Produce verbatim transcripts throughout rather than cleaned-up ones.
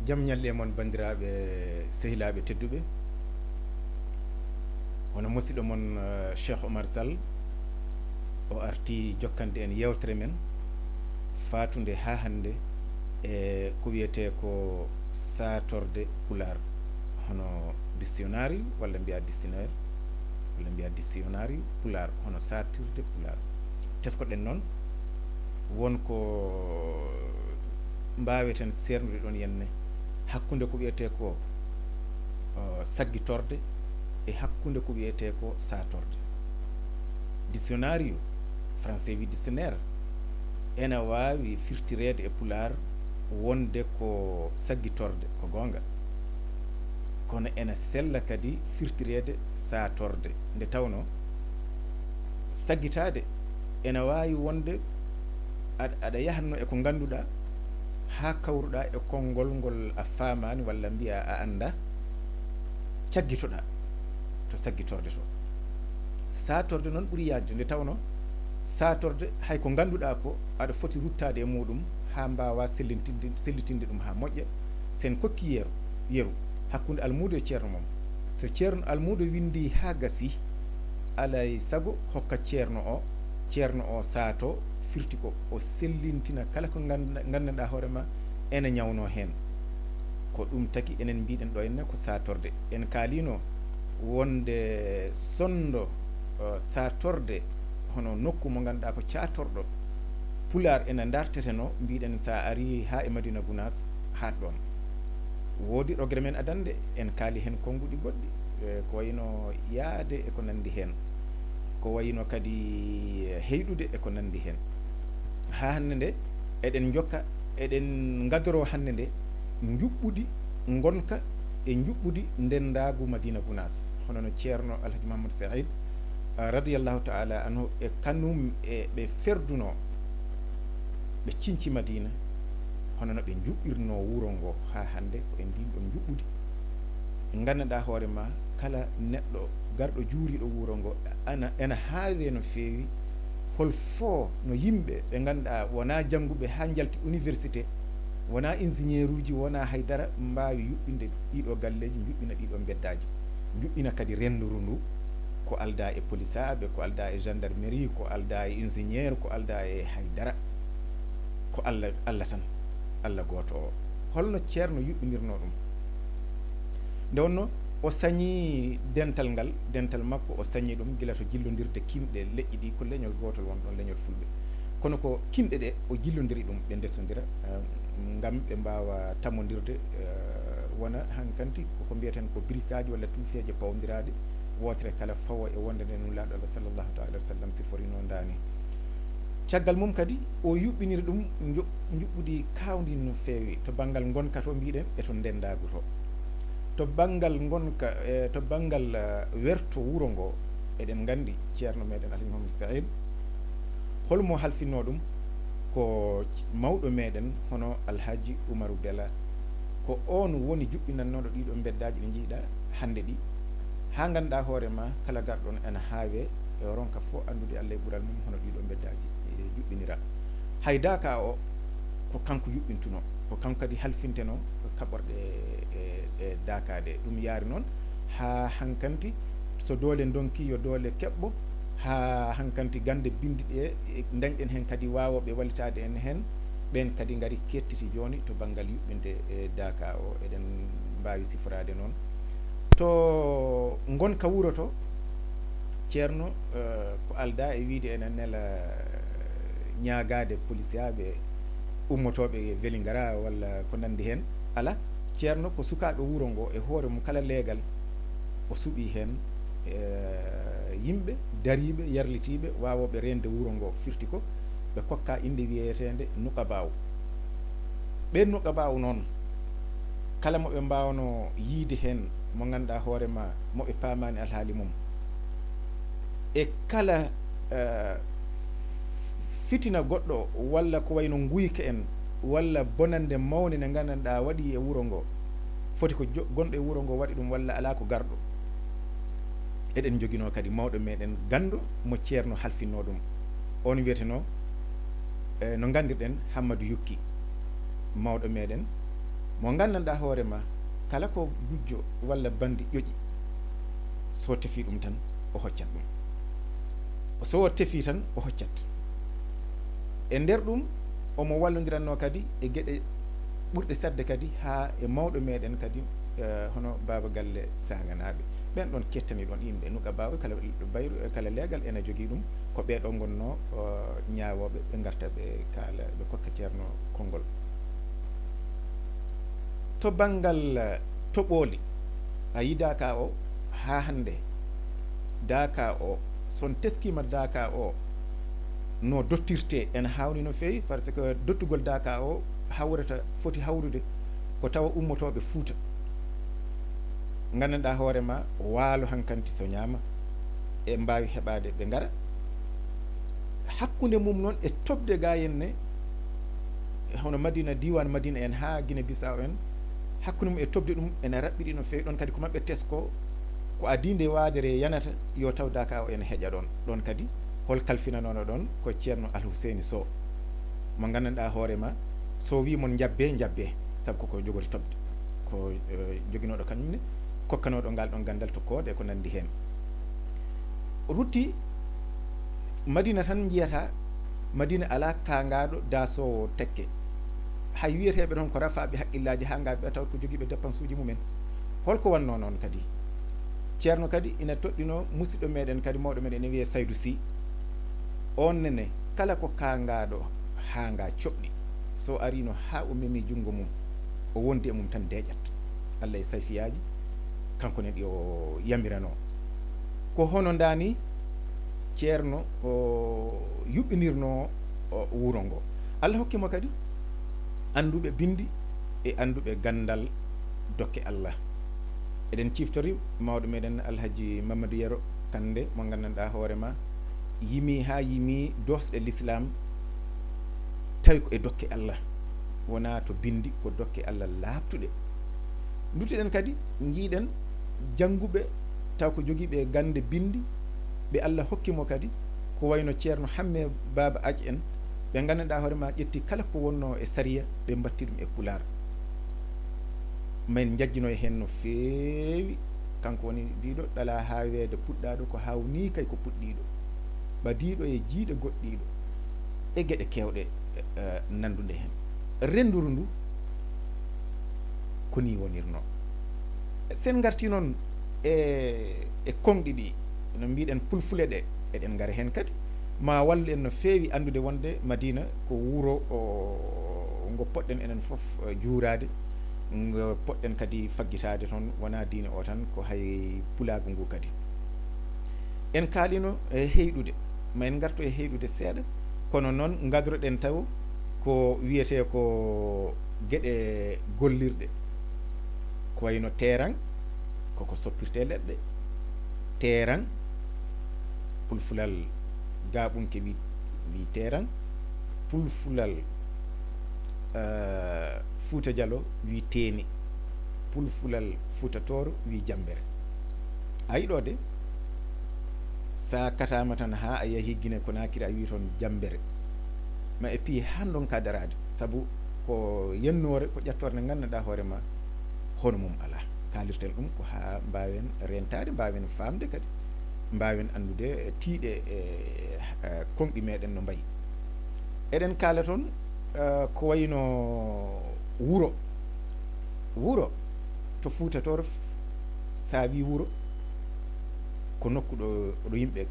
Jam ñalli e mon, banndiraaɓe, sehilaaɓe tedduɓe. Hono musiɗɗo mon, eh, Cheikh Omar Sall, o arti jokkande en yeewtere men faatunde haa hannde e ko wiyetee ko saatorde Pulaar, hono dictionnaire walla mbiyaa dictionnaire, walla mbiyaa dictionnaire Pulaar, hono saatirde Pulaar. Tesko-ɗen noon, won ko mbaaweten seerndude ɗoon yenne hakkunde ko wiyetee ko, o, saggitorde e hakkunde ko wiyetee ko saatorde. Dictionnaire, français wi dictionnaire, ena waawi firtireede e Pulaar wonde ko saggitorde, ko goonga. Kono ena sella kadi firtireede saatorde, nde tawnoo saggitaade ena waawi wonde aɗa, aɗa yahatnoo e ko ngannduɗaa haa kawruɗaa e konngol ngol a faamaani walla mbiyaa a anndaa, caggitoɗaa to saggitorde to. Saatorde noon ɓuri yaajde, nde tawnoo saatorde hay ko ngannduɗaa ko aɗa foti ruttaade e muuɗum haa mbaawaa sellintinde, sellitinde ɗum haa moƴƴa. So en kokkii yeru, yeru hakkunde almuudo e ceerno mum, so ceerno almuudo winndii haa gasii, alaa e sago hokka ceerno o, ceerno o saatoo, firti ko o sellintina kala ko nganndu-, nganndanɗaa hoore ma ena ñawnoo heen. Ko ɗum taki enen mbiy-ɗen ɗo henne ko saatorde. En kaaliino wonde sonndo, eh, saatorde, hono nokku mo ngannduɗaa ko caatorɗo Pulaar ena ndartetenoo, mbiy-ɗen so a arii haa e Madina Gunaas, haat ɗoon. Woodi rogere men adannde, en kaali heen konnguɗi goɗɗi, eh, ko wayno yahde e ko nanndi heen, ko wayno kadi, eh, heyɗude e ko nanndi heen. Haa hannde nde, eɗen njokka, eɗen ngadoroo hannde nde njuɓɓudi ngonka e njuɓɓudi ndenndaagu Madina Gunaas, hono no Ceerno Alhaji Mahamadou Saïd, ah, radiyallahu taala anhu e kanum e ɓe ferdunoo, ɓe ciñci Madina, hono no ɓe njuɓɓirnoo wuro ngo haa hannde, ko e ndiin ɗoon njuɓɓudi. Nganndanɗaa hoore ma, kala neɗɗo garɗo juuriiɗo wuro ngo, ana, ena haawee no feewi, hol foo no yimɓe ɓe ngannduɗaa wonaa jannguɓe haa njalti université, wonaa ingénieur uji, wonaa hay dara, mbaawi yuɓɓinde ɗiiɗoo galleeji, njuɓɓina ɗiiɗoo mbeddaaji, njuɓɓina kadi rennduru ndu, ko aldaa e polisaaɓe, ko aldaa e gendarmerie, ko aldaa e ingénieur, ko aldaa e hay dara. Ko Alla, Alla tan, Alla gooto o. Holno Ceerno yuɓɓinirnoo ɗum? Nde wonnoo o sañii dental ngal, dental makko o sañii ɗum gila to jillondirde kinɗe leƴƴi ɗi, ko leñol gootol won ɗoon, leñol Fulɓe. Kono ko kinɗe ɗe o jillondiri ɗum, ɓe ndesondira, eh, ngam ɓe mbaawa tammondirde, eh, wona hankanti koko mbiyaten ko birikaaji walla tuufeeje pawondiraaɗe, wootere kala fawo e wonde nde Nulaaɗo Allah sallallahu taala wa sallam siforinoo ndaani. Caggal mum kadi, o yuɓɓiniri ɗum nju-, njuɓɓudi kaawndi no feewi to banngal ngonka to, mbiɗen, e to ndenndaagu to. To banngal ngonka, e to banngal, eh, werto wuro ngo, eɗen nganndi Ceerno meɗen Alhaji Mahamadou Saïd, holmo halfinnoo ɗum? Ko mawɗo meɗen hono Alhaji Umaru Bela, ko oon woni juɓɓinannooɗo ɗiiɗoo mbeddaaji ɗi njiiɗaa hannde ɗi, haa ngannduɗaa hoore ma kala garɗo ena haawee e o ronka fof anndude Allah e ɓural mum hono ɗiiɗoo mbeddaaji, e, juɓɓinira. Hay Daaka o, ko kanko yuɓɓintunoo, ko kanko kadi halfintenoo kaɓorɗe e, e Daaka ɗe. Ɗum yaari noon haa hankanti so doole ndonki yo doole keɓɓo, haa hankanti gannde binndi ɗe, e, ndañɗen heen kadi waawooɓe wallitaade en heen, ɓeen kadi ngari kettiti jooni to banngal yuɓɓinde e Daaka o, eɗen mbaawi siforaade noon. To ngonka wuro to, Ceerno, eh, ko aldaa e wiyde ene nela ñaagaade polisiyaaɓe ummotooɓe Vélingara walla ko nanndi heen. Alaa, Ceerno ko sukaaɓe wuro ngo e hoore mum kala leegal o suɓii heen, eh, yimɓe dariiɓe, yarlitiiɓe, waawooɓe reende wuro ngo, firti ko ɓe kokkaa innde wiyeteende Nuqabaaw. Ɓeen Nuqabaaw noon, kala mo ɓe mbaawnoo yiyde heen, mo ngannduɗaa hoore ma, mo ɓe paamaani alhaali mum, e kala, eh, fitina goɗɗo, walla ko wayno nguyka en, walla bonannde mawnde nde nganndanɗaa waɗii e wuro ngo, foti ko jo-, gonɗo e wuro ngo waɗi ɗum, walla alaa ko garɗo. Eɗen njoginoo kadi mawɗo meɗen ganndo mo Ceerno halfinnoo ɗum. On wiyetenoo, eh, no nganndirɗen, Hammadu Yukki, mawɗo meɗen, Mo nganndanɗaa hoore ma, kala ko gujjo walla banndi ƴoƴi, so tefi ɗum tan, o hoccat ɗum. So o tefi tan, o hoccat. E nder ɗum, omo wallondirannoo kadi e geɗe ɓurɗe saɗde kadi haa e mawɗo meɗen kadi, eh, hono Baaba Galle Saganaaɓe. Ɓeen ɗoon kettani ɗoon yimɓe, nuka baawe kala bayru, kala leegal ena jogii ɗum. Ko ɓee ɗoo ngonnoo, eh, ñaawooɓe, ɓe ngarta ɓe kaala, ɓe kokka Ceerno konngol. To banngal, eh, toɓooli, a yii daaka o haa hannde, daaka o, so on teskiima daaka o no dottirtee, ena haawni no feewi, par ce que dottugol daaka o hawrata, foti hawrude ko tawa ummotooɓe Fuuta. Nganndanɗaa hoore ma, waalo hankanti so ñaama, e mbaawi heɓaade ɓe ngara. Hakkunde mum noon e toɓde ga henne, hono Madina, diiwaan Madina en haa Gine Bisaaw en, hakkunde mum e toɓde ɗum ena raɓɓiɗi no feewi. Ɗoon kadi ko maɓɓe tesko, ko adii nde waadere yanata, yo taw daaka o ena heƴa ɗoon. Ɗoon kadi, hol kalfinanooɗo ɗoon? Ko Ceerno Alhuseeni Sow, mo nganndanɗaa hoore ma, so wii mon njabbee, njabbee, sabu koko jogori toɓde. Ko, eh, joginooɗo kañum ne, kokkanooɗo ngal ɗoon ganndal to koode e ko nanndi heen. Rutti Madina tan njiyata, Madina alaa kaangaaɗo daasoowo tekke. Hay wiyeteeɓe toon ko rafaaɓe haqqillaaji haa ngaa ɓe taw ko jogiiɓe dépense uji mumen. Holko wannoo noon kadi? Ceerno kadi ina toɗɗinoo musidɗo meɗen kadi, mawɗo meɗen ene wiyee Saydu Sy. Oon nene, kala ko kaangaaɗo haa ngaa coɓɗi, so ariino haa o memi junngo mum, o wondi e mum tan deeƴat. Allah e sayfiyaaji, kanko ne ɗi o yamiranoo. Ko hono ndaa ni Ceerno o yuɓɓinirnoo o wuro ngo. Allah hokki mo kadi annduɓe binndi e annduɓe ganndal dokke Allah. Eɗen ciftori mawɗo meɗen Alhaji Mamadou Yero Kande, mo nganndanɗaa hoore ma, yimi haa yimi doosɗe Lislaam, tawi ko e dokke Allah, wonaa to binndi, ko dokke Allah laaɓtuɗe. Nduttuɗen kadi, njiiɗen jannguɓe, taw ko jogiiɓe gannde binndi, ɓe Allah hokki mo kadi, ko wayno Ceerno Hammee Baaba Aj en, ɓe nganndanɗaa hoore ma ƴetti kala ko wonnoo e sariya, ɓe mbatti ɗum e Pulaar. Ma en njajjino e heen no feewi. Kanko woni biiɗo ɗalaa haaweede puɗɗaaɗo, ko haawnii kay ko puɗɗiiɗo, ɓadiiɗo e jiyɗe goɗɗiiɗo, e geɗe keewɗe, eh, nannduɗe heen. Rennduru ndu ko nii wonirnoo. So en ngartii noon e, e koŋɗi ɗi, no mbiiɗen pulfule ɗe, eɗen ngara heen kadi, ma wallu en no feewi anndude wonde Madina ko wuro o, ngo poɗɗen enen fof, eh, juuraade, ngo poɗɗen kadi faggitaade toon, wonaa diine o tan, ko hay pulaagu ngu kadi. En kaalino e heyɗude, ma en ngartu e heyɗude seeɗa, kono noon ngadroɗen taw ko wiyetee ko geɗe gollirɗe, ko wayno teeraŋ, koko soppirtee leɗɗe, teeraŋ, pulfulal gaaɓunke wi, wi teeraŋ, pulfulal, eh, Fuuta Jalo wi teeni, pulfulal Fuuta Tooro wi jammbere. A yiɗo de, sa kataama tan haa a yahi Gine Konaakiri, a wi toon jammbere. Ma e piye haa ndonka daraade, sabu ko yennoore, ko ƴattoore nde nganndanɗaa hoore ma hono mum alaa. Kaalirten ɗum ko haa mbaawen reentaade, mbaawen faamde kadi, mbaawen anndude tiiɗe e, e, koŋɗi meɗen no mbayi. Eɗen kaala toon, eh, ko wayno wuro. Wuro to Fuuta Tooro, sa wi wuro, ko nokku ɗo, ɗo yimɓe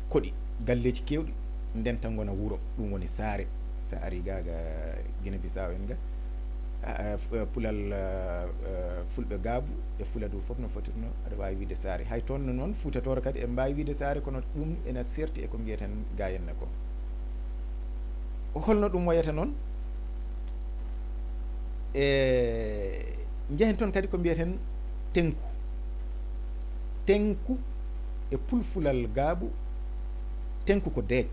koɗi, galleeji keewɗi ndenta ngona wuro, ɗum woni saare. Sa ari ga, ga Gine Bisaaw en ga, a, a, f-, pulal, a, a, fulɓe Gaabu e Fuladu fof no fotirno, aɗa waawi wiide saare. Hay toon noon Fuuta Tooro kadi eɓe mbaawi wiide saare, kono ɗum ena serti e ko mbiyeten ga henne ko. Holno ɗum wayata noon? E njehen toon kadi ko mbiyeten teŋku. Teŋku e pulfulal Gaabu, teŋku ko deeƴ.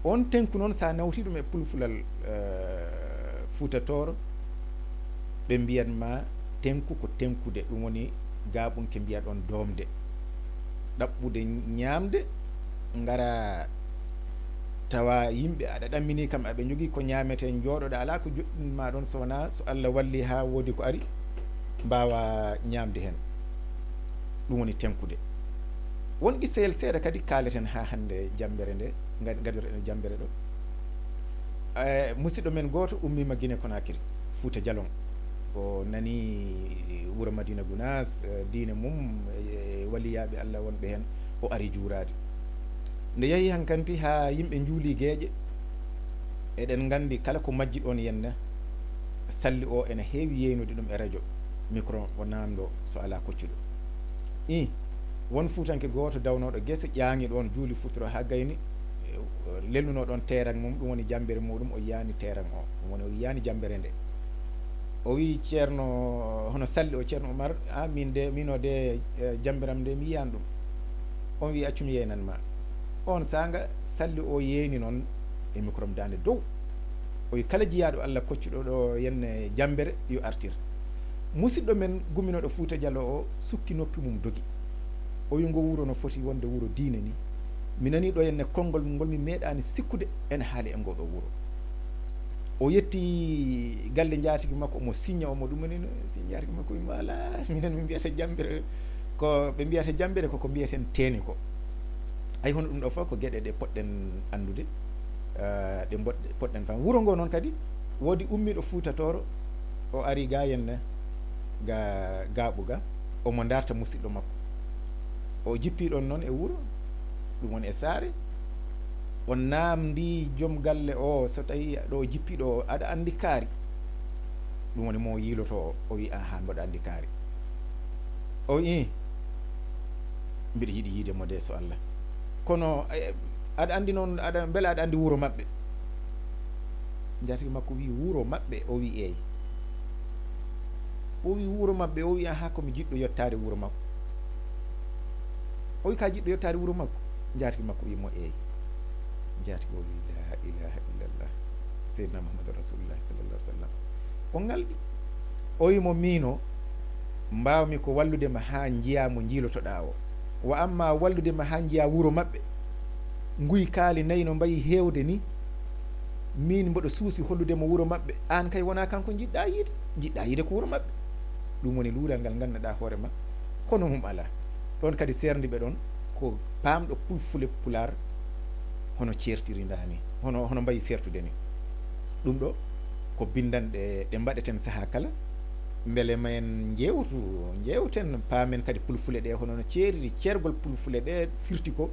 Oon teŋku noon, sa nawti ɗum e pulfulal, eh, Fuuta Tooro, ɓe mbiyat ma teŋku ko teŋkude, ɗum woni Gaaɓunke mbiya ɗoon doomde. Ɗaɓɓude ñaamde, ngara tawa yimɓe aɗa ɗammini kam, aɓe njogii ko ñaametee, njooɗoɗaa, alaa ko joɗɗinmaa ɗoon, so wonaa so Allah walli haa woodi ko ari, mbaawa ñaamde heen. Ɗum woni tenkude. Won qissayel seeɗa kadi kaaleten haa hannde jammbere nde, nga-, ngadoren e jammbere ɗo. Eh, musidɗo men gooto ummiima Guinée Conakry, Fuuta Jalon. O nani wuro Madina Gunaas, eh, diine mum, e waliyaaɓe Allah wonɓe heen, o ari juuraade. Nde yahi hankanti haa yimɓe njuuli geeƴe, eɗen nganndi kala ko majji ɗoon yenne, salli o ene heewi yeynude ɗum e rajo, micro o naamndo so alaa koccuɗo. I, won fuutanke gooto dawnooɗo gese, ƴaŋi ɗoon, juuli futuro haa gayni, e, lelnunoo ɗoon teeraŋ mum, ɗum woni jammbere muɗum, o yiyaani teeraŋ o, ɗum woni o yiyaani jammbere nde. O wii Ceerno, hono salli o, Ceerno Umar, a, min de, min o de, eh, jammbere am nde, mi yiyaani ɗum. On wii, accu mi yeynan ma. Oon saanga, salli o yeeyni noon e micro am daande dow. O wii, kala jiyaaɗo Allah koccuɗo ɗo yenne jammbere, yo artir. Musidɗo men gumminooɗo Fuuta Jallo o sukki noppi mum dogi. O wii, ngo wuro no foti wonde wuro diine ni. Mi nanii ɗo henne konngol ngol mi meeɗaani sikkude ene haali e ngoo ɗoo wuro. O yetti galle njaatigi makko, omo siñña, omo ɗum woni no si njaatigi makko wii mo, alaa, minen min mbiyata jammbere, ko ɓe mbiyata jammbere ko ko mbiyeten teeni ko. Ay, hono ɗum ɗo fof ko geɗe ɗe poɗɗen anndude, eh, ɗe mboɗ-, poɗɗen fam. Wuro ngo noon kadi, woodi ummiiɗo Fuuta Tooro, o ari ga henne, ga Gaaɓu ga, omo darta musidɗo makko. O jippi ɗoon noon e wuro, ɗum woni e saare. O naamndi joom galle o, so tawi ɗo o jippi ɗo, aɗa anndi kaari? Ɗum woni mo yiiloto o, o wii, ahan, mboɗo anndi kaari. O wii, mbiɗa yiɗi yiide mo de so Allah. Kono, eh, aɗa anndi noon, aɗa, mbele aɗa anndi wuro maɓɓe? Njaatigi makko wii, wuro maɓɓe? O wii, eey. O wii, wuro maɓɓe? O wii, ahan, ko mi jiɗɗo yottaade wuro makko. O wii, ka jiɗɗo yottaade wuro makko? Njaatigi makko wii mo, eey. Njaatigi o wii, la ilaha illallah. Seydina Muhammadu Rasulullah sallallahu alaihi wasallam. O ŋalɗi. O wii mo, miino, mbaawmi ko wallude ma haa njiyaa mo njiilotoɗaa o. Wa amma wallude ma haa njiyaa wuro maɓɓe, nguy kaali nayi no mbayi heewde ni, miin mboɗo suusi hollude mo wuro maɓɓe, aan kay wonaa kanko njiɗɗaa yiide, njiɗɗaa yiide ko wuro maɓɓe. Ɗum woni luural ngal ngannduɗaa hoore ma, hono mum alaa. Ɗoon kadi seerndiiɓe ɗoon ko paamɗo pulfule pulaar hono ceertiri ndaa ni, hono, hono mbayi seertude ni. Ɗum ɗo ko binndanɗe ɗe mbaɗeten sahaa kala, mbele ma en njeewtu, njeewten, paamen kadi pulfule ɗe, hono no ceeriri, ceergol pulfule ɗe firti ko,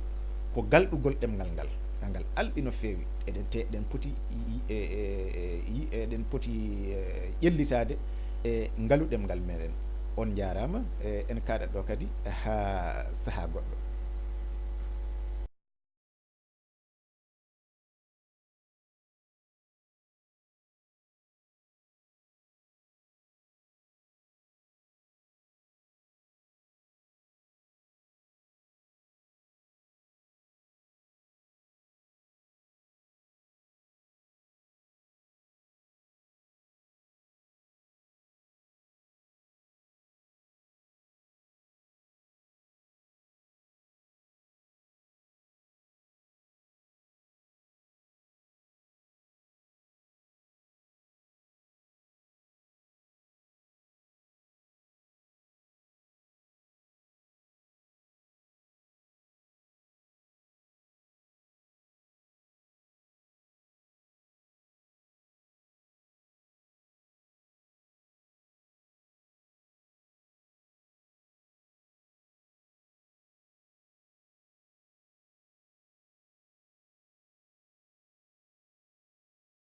ko galɗugol ɗemngal ngal. Ngal alɗi no feewi. Eɗen te-, eɗen poti yi-, e, e, e, yi-, eɗen poti, e, ƴellitaade e ngalu ɗemngal meɗen. On njaaraama, e, en kaaɗat ɗo kadi haa sahaa goɗɗo.